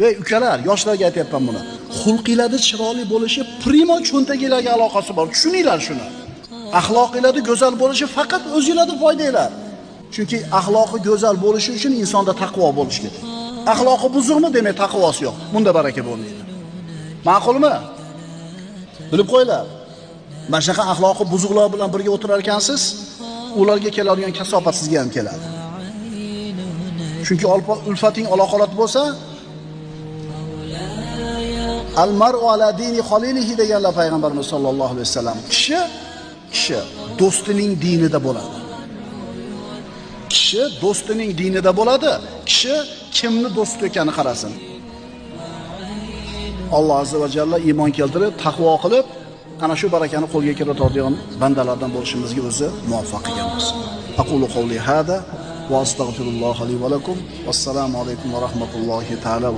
Ey ukalar, yoshlarga aytyapman buni. Xulqinglarda chiroyli bo'lishi primo cho'ntaginglarga aloqasi bor. Tushuninglar shuni. Axloqinglarda go'zal bo'lishi faqat o'zingizlarda foydanglar. Chunki axloqi go'zal bo'lishi uchun insonda taqvo bo'lishi kerak. Axloqi buzuqmi, demak taqvosi yo'q. Bunda baraka bo'lmaydi. Ma'qulmi? Bilib qo'yinglar. Mana shunaqa axloqi buzuqlar bilan birga o'tirar ekansiz, ularga keladigan kasofat sizga ham keladi. Chunki ulfating aloqalat bo'lsa, al-mar'u ala dini khalilihi deganlar payg'ambarimiz sollallohu alayhi vasallam. Kishi do'stining dinida bo'ladi. Kishi do'stining dinida bo'ladi. Kishi kimni do'sti ekani qarasin. Alloh azza va jalla iymon keltirib, taqvo qilib, ana shu barakani qo'lga kiritadigan bandalardan bo'lishimizga o'zi muvaffaq qilgan bo'lsin. Aqulu qawli hada va astagfirulloha li va lakum. Vassalomu alaykum va rahmatullohi taala.